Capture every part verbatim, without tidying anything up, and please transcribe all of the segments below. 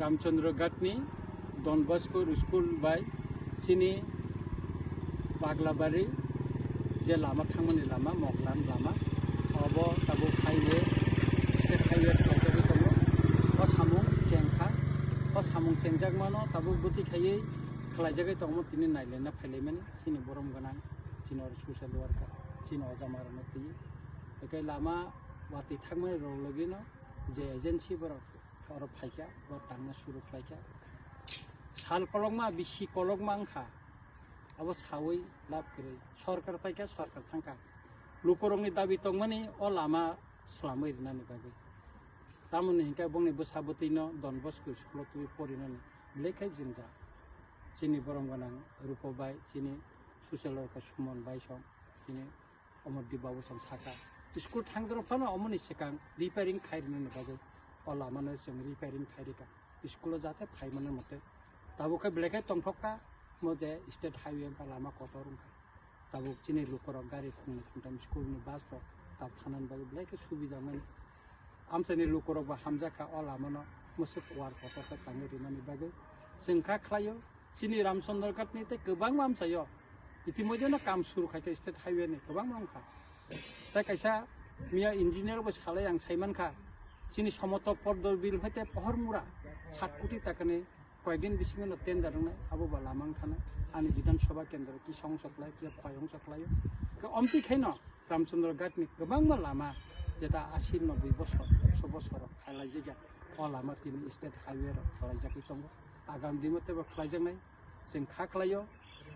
Ramchandra Ghatni Don Bosco School bai chini Paglabari je lama thangmani lama, Moglan lama, obo tabuk highway, state highway khlaijagwi tongo. O samung chengkha, o samung chengjakmano tabuk bwtwi khaiwi khlaijagwi tongo, tini nailaina phailaimani chini borom gwnang, chini oro social worker, chini oja marokno twi. Ekai lama watwi thangmani rok logino je agency borok oro phaikha, bo tangna suru khlaikha. Sal kolokma, bisi kolokma wngkha, abo sawi lab kwrwi. Sorkar phaikha, sorkar thangkha. Lukurokni dabi tongmani o lama slamwi rinani bagwi. Tamoni hinkhe bongni bwsa bwtwino Don Bosco school-o twiwi porinani belai khe jwngjal. Chini borom gwnang Rupo bai, chini social worker Suman bai song, chini Omordeep babu song saka. School thangdoro phano omoni swkang repairing khai rinani bagwi o lamano chwng repairing khai rikha. School-o jate phaimani mote. Tabuk khe belai khe tongthok kha, mo je state highway wngkha, lama kotor wngkha. Tabuk chini lukurok gari khungni khungtham school-ni bus rok tab thanani bagwi belai khe subida mani. Amchaini lukurok bo hamjakha o lamano, mwswk kuar kotor khe tangwi rimani bagwi. Chwng kha khlaio, chini Ramchandra Ghatni tei kwbangma amchaio itimoidheno kam suru khaikha state highway-ni kwbangma wngkha. Tei kaisa miya engineer bo salai ang saimankha, chini Somoto Podor Bill hai tei Pohormura sat koti takani koyekdin bisingo no tender wngnai, abo ba lama wngkha na. Ani Bidhan Sabha kendro kisa ongsa khlai, kisa khwai ongsa khlaio. Khe omtwi khaino Ramchandra Ghatni kwbangma lama jeta asi noboi bosor, ekso bosor rok khailaijakya, o lama tini state highway rok khalaijagwi tongo. Agam dino teibo khlaijaknai. Chwng kha khlaio,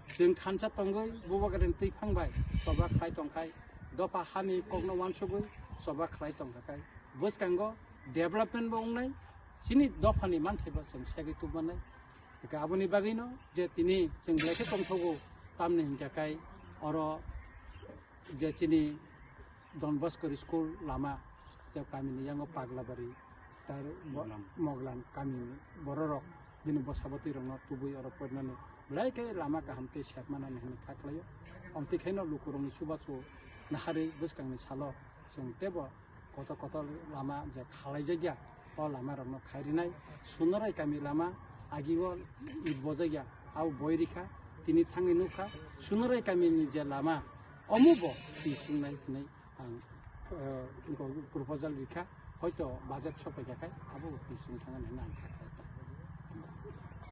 chwng thansa tongwi Bubagrani twiphang bai choba khlai tongkhai, dopha hani kokno uansugwi choba khlai tongkha khai bwskango development bo wngnai, chini dophani manthai bo chwng segwi tubmanai. Hwnkhe aboni bagwino je tini chwng belai khe tongthogo, tamni hinkhe khai oro je chini Don Bosco school lama, je kamini yango Paglabari, tar bo-, Moglan. Moglan kamini bororok bini bwsa bwtwi rokno tubui oro porinani belai khe lama kaham tei sep manani hwnwi kha khlaio. Omtwi khaino lukurokni chubachu naharwi bwskangni salo chwng teibo kotor kotor lama je khalaijakya, o lama rokno khai rinai. Sunorai kami lama agio it bojakya, abo boi rikha, tini thangwi nukha. Sunorai kamini je lama, omo bo twi sungnai hinwi ang, eh, proposal rikha, hoito budget sopaikha khai abo twi sung thangani hinwi ang kha khlai.